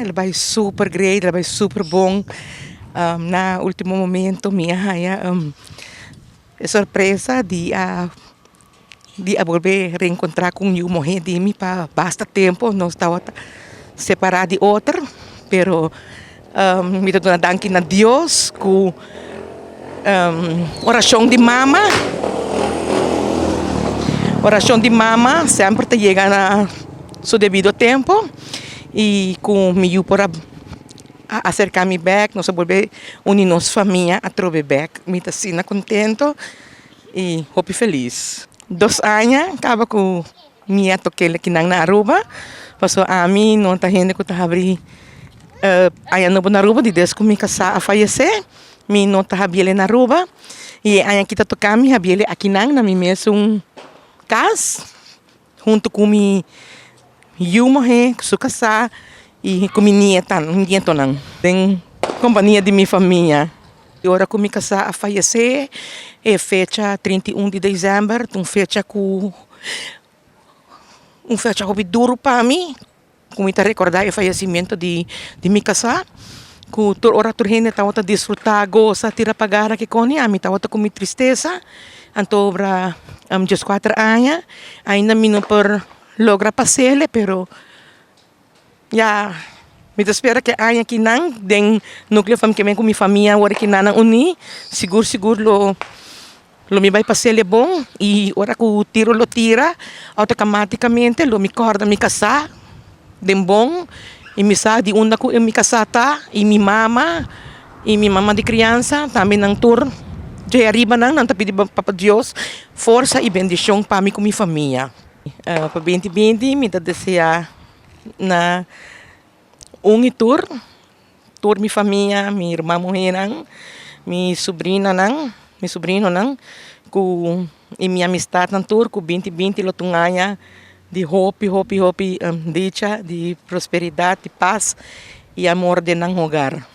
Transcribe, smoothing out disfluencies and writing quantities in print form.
El a bai super great, el a bai super bon. Na ultimo momento mi a haya e sorpresa di a di a bolbe reencontra cu un yu muhe di mi pa basta tempo nos tabata separa di otro, pero mi ta duna danki na Dios cu oracion di mama, oracion di mama semper ta yega na su debido tempo y cu mi yu por a acerca mi bek, nos a bolbe uni nos famia atrobe bek. Mi ta asina contento y hopi felis. 2 aña caba cu mi a toca akinan na Aruba, pasobra ami no ta hende cu ta habri aña nobo na Aruba desde cu mi casa a fayece, mi no ta habri'e na Aruba y e aña aki ta toca mi habri'e akinan na mi mesun cas hunto cu mi yu muhe, su casa y cu mi nieta, nietonan den compania di mi famia. Y ora cu mi casa a fayece, e fecha 31 di december, un fecha cu un fecha hopi duro pa mi, cu mi ta recorda e fayecimento di mi casa, cu tur ora tur hende tabata disfruta, goza, tira pagara ke coni, ami tabata cu mi tristesa. Anto obra 14 aña, ainda mi no por logra pas'e, pero ya mi ta spera cu aña akinan den nucleo familiar cu mi famia awor akinan uni, sigur sigur lo mi bay pas'e bon y ora cu tiro lo tira, automaticamente lo mi corda mi casa den bon y mi sa di unda cu mi casa ta y mi mama y mi mama di crianza tambe. Nan tur dje ariba nan ta pidi Papa Dios forsa y bendicion pa mi cu mi famia. Pa 2020 mi ta desea na un y tur, tur mi famia, mi ruman muhenan, mi sobrinanan, mi sobrinonan, cu y mi amistadnan tur, cu 2020 lo ta un aña di hopi, hopi, hopi dicha, di prosperidad, di paz y amor den nan hogar.